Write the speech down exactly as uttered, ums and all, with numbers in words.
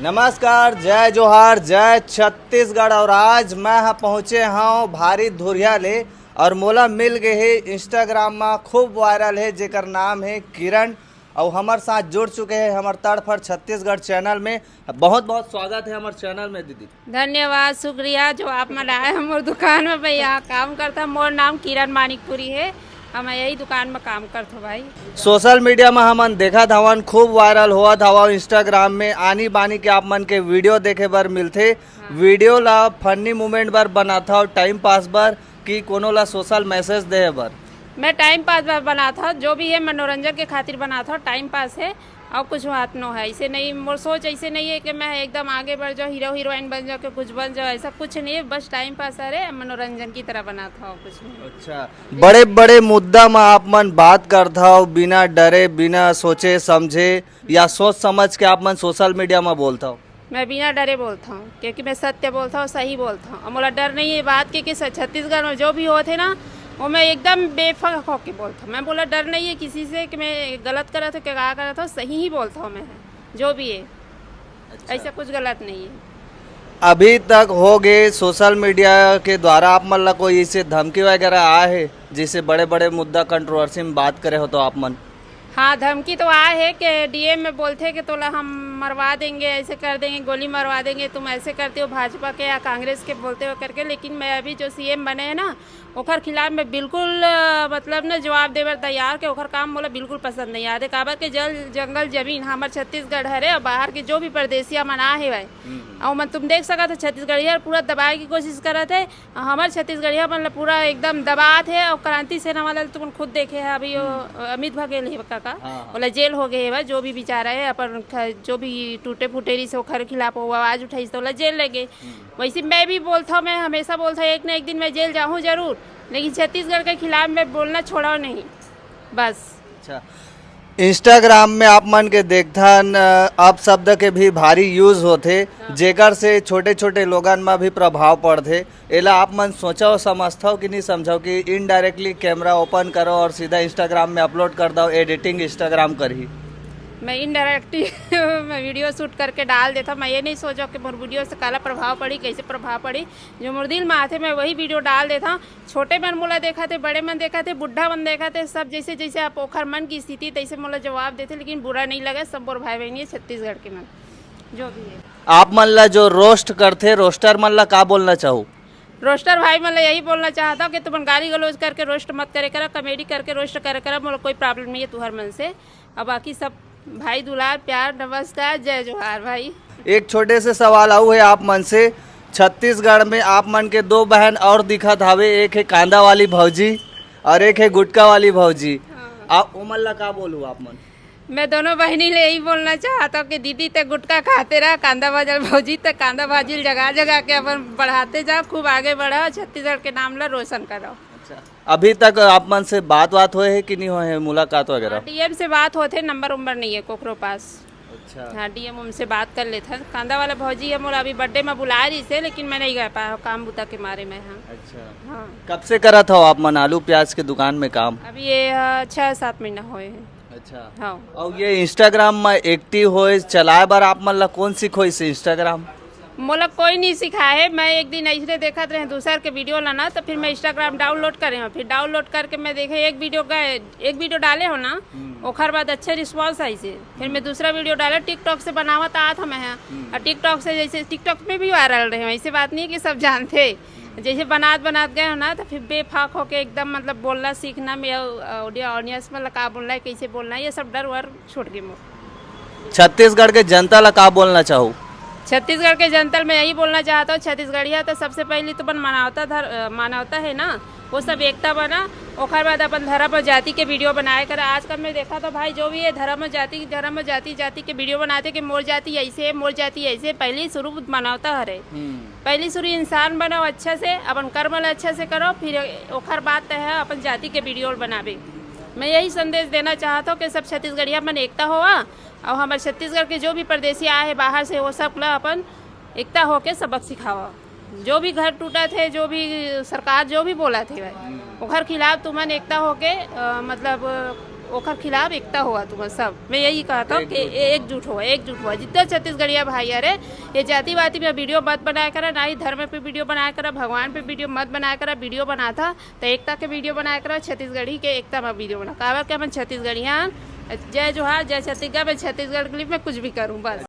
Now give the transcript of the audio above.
नमस्कार, जय जोहार, जय छत्तीसगढ़। और आज मैं ह पहुंचे हूँ भारी धुरिया ले और मोला मिल गए हे Instagram में खूब वायरल है, जेकर नाम है किरण। और हमारे साथ जुड़ चुके हैं हमारे तड़फड़ छत्तीसगढ़ चैनल में। बहुत बहुत स्वागत है हमारे चैनल में दीदी। धन्यवाद, शुक्रिया जो आप मन आए हमर दुकान में। मैं यहाँ काम करता, मोर नाम किरण मानिकपुरी है और मैं यही दुकान में काम करता हूँ भाई। सोशल मीडिया में हमन देखत हवन, खूब वायरल होवत हवा Instagram में, आनी बानी के आप मन के वीडियो देखे बर मिलथे। हाँ। वीडियो ला फनी मोमेंट बर बनात हव, टाइम पास बर कि कोनो ला सोशल मैसेज दे बर? मैं टाइम पास बर बनात हव, जो भी है मनोरंजन के खातिर बनात हव, टाइम पास है। और कुछ बात नो है, ऐसे नहीं, मोर सोच ऐसे नहीं है कि मैं एकदम आगे बढ़ जाऊँ, हीरो हीरोइन बन जाऊँ, कि कुछ बन जाऊँ, ऐसा कुछ नहीं है। बस टाइम पास, अरे, मनोरंजन की तरह बनात हव, कुछ नहीं। अच्छा, बड़े बड़े मुद्दा में आप मन बात करत हव, बिना डरे, बिना सोचे समझे या सोच समझ के आप मन सोशल मीडिया में बोलत हव? मैं बिना डरे बोलता हूँ, क्योंकि मैं सत्य बोलता हूँ, सही बोलता हूँ। और मोला डर नहीं है बात के कि स-, छत्तीसगढ़ में जो भी होते ना, वो मैं एकदम बेफक होके बोलता हूँ। मैं बोला डर नहीं है किसी से कि मैं गलत करत हूँ, क्या करत हूँ, सही ही बोलता हूँ मैं, जो भी है। अच्छा। ऐसा कुछ गलत नहीं है। अभी तक हो गए सोशल मीडिया के द्वारा आप मन ला कोई इसे धमकी वगैरह आए है, जिसे बड़े बड़े मुद्दा कंट्रोवर्सी में बात करे हो तो आप मन? हाँ, धमकी तो आए है कि डीएम में बोलते कि तोला हम मरवा देंगे, ऐसे कर देंगे, गोली मरवा देंगे, तुम ऐसे करते हो भाजपा के या कांग्रेस के बोलते हो करके। लेकिन मैं अभी जो सीएम बने हैं ना, ओखर खिलाफ में बिल्कुल, अ, मतलब ना, जवाब देवे बर तैयार के। ओखर काम मोला बिल्कुल पसंद नहीं आते, काबर के जल जंगल जमीन हमर छत्तीसगढ़ हरे और बाहर के जो भी परदेसिया मन आ हेवय, हम्म। और मन तुम देख सकत हो छत्तीसगढ़िया पूरा दबाए की कोशिश करत है। हमर छत्तीसगढ़िया मन ल पूरा एकदम दबात हे, अउ क्रांति सेना वाला ल तुमन खुद देखे हे, अभी वो हम्म। अमित बघेल हे काका, हाँ, हाँ। ओला जेल हो गए हे, जो भी बेचारा हे, अपन ख-, जो भी टूटे फूटे रहिस, ओखर खिलाफ वो आवाज उठाइस, तो ओला जेल ले गए। हम्म। वैसे मैं भी बोलता हूँ, मैं हमेशा बोलता हूँ, एक ना एक दिन मैं जेल जाऊँ जरूर, लेकिन छत्तीसगढ़ के खिलाफ मैं बोलना छोड़ा नहीं, बस। अच्छा, Instagram में आप मन के देखथन, अ, अपशब्द के भी भारी यूज़ होथे, हाँ। जेकर से छोटे-छोटे लोगन म भी प्रभाव पड़थे। एला आप मन सोचव, समझथव कि नहीं समझव कि indirectly camera open करो और सीधा Instagram में upload कर दव, editing Instagram करही? मैं indirectly मैं वीडियो शूट करके डाल देता। मैं ये नहीं सोचो कि मोर वीडियो से काला प्रभाव पड़ी, कैसे प्रभाव पड़ी। जो मोर दिल में आथे, मैं वही वीडियो डाल देता। छोटे मन मोला देखत हे, बड़े मन देखत हे, बुढ़ा मन देखत हे, सब जैसे जैसे आप ओखर मन की स्थिति तैसे मोला जवाब देथे, लेकिन बुरा नहीं लगे, सब मोर भाई बहन ये छत्तीसगढ़ के मन जो भी है। आप मन ला जो रोस्ट करथे, रोस्टर मन ला का बोलना चाहू? रोस्टर भाई मन ला यही बोलना चाहता हूँ कि तुमन गाली गलौज करके रोस्ट मत करे करा, कॉमेडी करके रोस्ट करे करा, मोला कोई प्रॉब्लम नहीं है तुहर मन से। अब बाकी सब भाई दुलार, प्यार, नमस्कार, जय जोहार भाई। एक छोटे से सवाल आऊ है आप मन से, छत्तीसगढ़ में आप मन के दो बहन और दिखत हावे, एक है कांदा वाली भौजी और एक है गुटखा वाली भौजी। हाँ। आप ओमन ला का बोलू आप मन? मैं दोनों बहनी ले यही बोलना चाहता हूँ कि दीदी ते गुटखा खाते रहा, कांदा भाजल भौजी ते कांदा भाजिल जगा जगा के अपन बढ़ाते जाओ, खूब आगे बढ़ाओ, छत्तीसगढ़ के नाम ला रोशन करो। अच्छा, अभी तक आप मन से बात बात होए है कि नहीं होए है, मुलाकात वगैरह? हाँ, डीएम से बात होते, नंबर उम्बर नहीं है कोकरो पास। अच्छा। हाँ, डीएम उनसे बात कर लेता है। कांदा वाला भौजी है मोला अभी बर्थडे में बुला रही से, लेकिन मैं नहीं गया पाया, काम बुता के मारे मैं। हाँ। अच्छा। हाँ। कब से करत हो आप मन आलू प्याज के दुकान में काम? अभी ये, अ, छः सात महीना होए हैं। अच्छा। हाँ। और ये Instagram में एक्टिव होए, चलाए बर आप मन ला कौन सिखोइस Instagram? मोला कोई नहीं सिखाए है। मैं एक दिन ऐसने देखत रहे दूसर के वीडियो ला ना, तो फिर मैं Instagram डाउनलोड करे हूँ। फिर डाउनलोड करके मैं देखे एक वीडियो का, एक वीडियो डाले हो ना, हम्म। ओखर बाद अच्छे रिस्पॉन्स आई से। फिर मैं दूसरा वीडियो डाला, TikTok से बनावत आत हूँ मैं, हाँ। हम्म। और TikTok से, जैसे TikTok में भी वायरल रहे हो, ऐसे बात नहीं है कि सब जानते। जैसे बनात बनात गए हो ना, तो फिर बेफाक होके एकदम, मतलब, बोलना सीखना में, ऑडियो ऑडियंस में का बोलना है, कैसे बोलना है, ये सब डर वर छूट गए मोर। छत्तीसगढ़ के जनता ला का बोलना चाहू? छत्तीसगढ़ के जनता ला मैं यही बोलना चाहता हूँ, छत्तीसगढ़िया तो सबसे पहले तो अपन मानवता धर-, अ, मानवता है ना, वो सब एकता बना। ओकर बाद अपन धर्म और जाति के वीडियो बनाए करा। आजकल मैं देखा तो भाई, जो भी है धर्म और जाति, धर्म और जाति, जाति के वीडियो बनाते कि मोर जाति ऐसे है, मोर जाति ऐसे है। पहले ही शुरू मानवता हरे। हम्म। पहली शुरू इंसान बनो अच्छा से, अपन कर्म ला अच्छा से करो, फिर ओखर बाद तय है अपन जाति के वीडियो बनाबे। मैं यही संदेश देना चाहत हूँ कि सब छत्तीसगढ़िया मन एकता होवा, और हमारे छत्तीसगढ़ के जो भी परदेसी आए हैं बाहर से, वो सब ला अपन एकता होके सबक सिखावा। जो भी घर टूटत है, जो भी सरकार जो भी बोलत है भाई, ओखर खिलाफ तुमन एकता होके, अ, मतलब, ओकर खिलाफ एकता होवा तुमन सब। मैं यही कहत हूँ कि ए-, एकजुट होवा, एकजुट होवा। जितना छत्तीसगढ़िया भाई, अरे, ये जाति वाति में वीडियो मत बनाया करा, ना ही धर्म पे वीडियो बनाया करा, भगवान पे वीडियो मत बनाया करा। वीडियो बनाथा तो एकता के वीडियो बनाया करा, छत्तीसगढ़ी के एकता में वीडियो बना। काबर के हमन छत्तीसगढ़िया। जय जोहार, जय छत्तीसगढ़। मैं छत्तीसगढ़ क्लिप में कुछ भी करूँ बस।